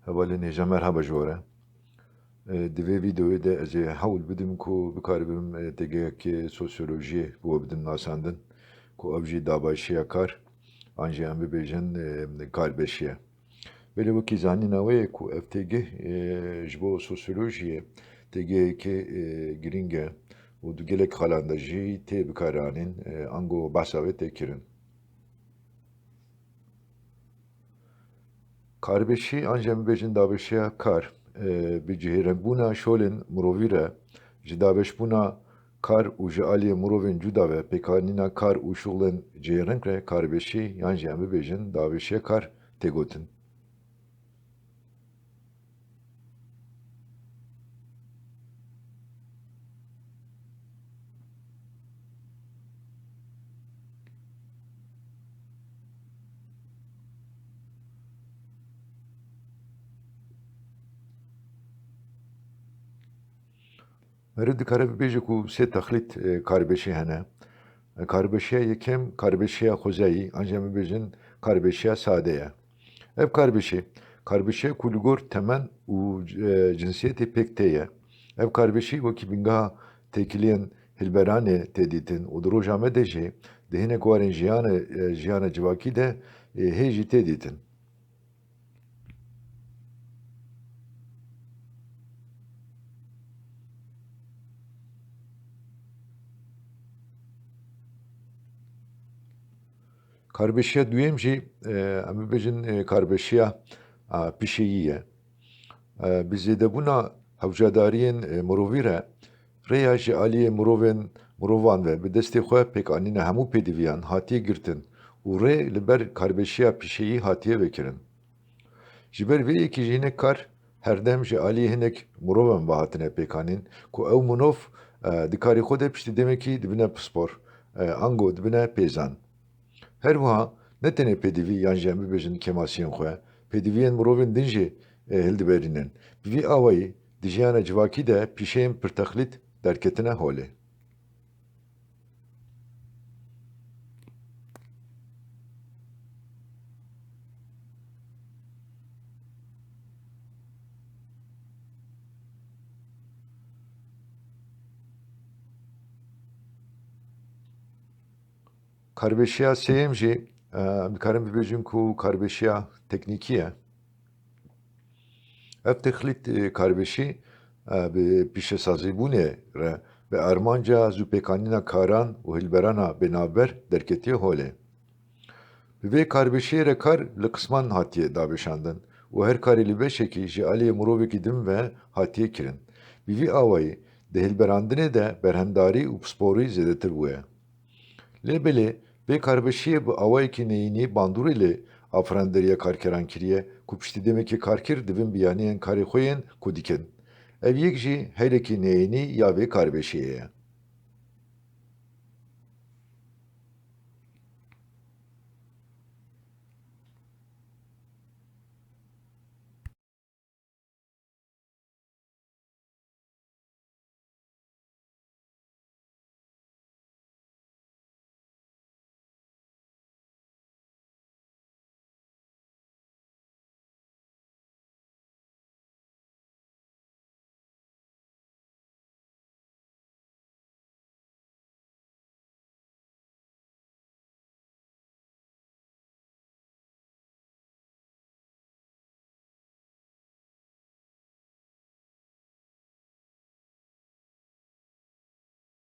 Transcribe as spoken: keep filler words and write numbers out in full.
Hevalên hêja, merhaba ji we re. E, di vê vîdeoyê de ez ê hewl bidim ku bikaribim, e, têgehekê sosyolojiyê bi we bidim nasandin, ku ev jî dabeşiya kar, an jî em bibêjin, e, karbeşiye. Belê wekî zanîna we ye ku ev têgeh, e, ji bo sosyolojiyê têgehekê, e, girîng e û di gelek xalan de jî tê bikaranîn, e, ango behsa wê tê kirin. Karbeşî, an jî em bibêjin dabeşiya kar, e, bi cihêrengbûna şolên mirovî re, ji dabeşbûna kar û ji aliyê mirovên cuda ve pêkanîna kar û şuxlên cihêreng re karbeşî, yan jî em bibêjin dabeşiya kar tê gotin. Meriv dikare bibêje ku sê texlît, e, karbeşî hene. E, karbeşiya yekem, karbeşiya xwezayî, an jî em bibêjin karbeşiya sade ye. Ev karbeşî, karbeşiya ku li gor temen û, e, cinsiyetê pêk tê ye. Ev karbeşî wekî bingeha têkiliyên hilberanê tê dîtin û di roja me de jî di hinek warên jiyane, e, jiyana civakî de, e, hê jî tê dîtin. Karbeşiya duyem jî, e, em bibêjin, e, karbeşiya, a, pişeyî ye. E, bi zêdebûna hewcedariyên, e, mirovî re rêya ji aliyê mirovên, mirovan ve bi destê xwe pêkanîna hemû pêdiviyan hatiye girtin û rê li ber karbeşiya pişeyî hatiye vekirin. Ji ber vê yekê jî hinek kar her dem ji aliyê hinek mirovan ve hatine pêkanîn ku ew mirov, e, di karê xwe de piştî demekî dibine pispor, e, ango dibine pêzan. Her wiha ne tenê pêdivî yan jî em bibêjin kêmasiyên xwe, pêdiviyên mirovên din jî, e, hildiberînin. Bi vî awayî di jiyana civakî de pîşeyên pirtexlît derketine holê. Karbeşiya sêyem jî, e, em dikarin bibêjin ku karbeşiya teknîkî ye. Ev texlît, e, karbeşî, e, bi pîşesazîbûnê re, bi armanca zûpêkanîna karan û hilberana bênavber derketiye holê. Bi vê karbeşiyê re kar li qisman hatiye dabeşandin û her karî li beşekî ji aliyê mirovekî din ve hatiye kirin. Bi vî awayî di hilberandinê de berhemdarî û pisporî zêdetir bûye. Lê belê vê karbeşiyê bi awayekî neyînî bandorê li afiranderiya karkeran kiriye ku piştî demekê karker divin biyaniyên karê xwe yên ku dikin. Ev yek jî heyrekî neyînî ya vê karbeşiyê ye.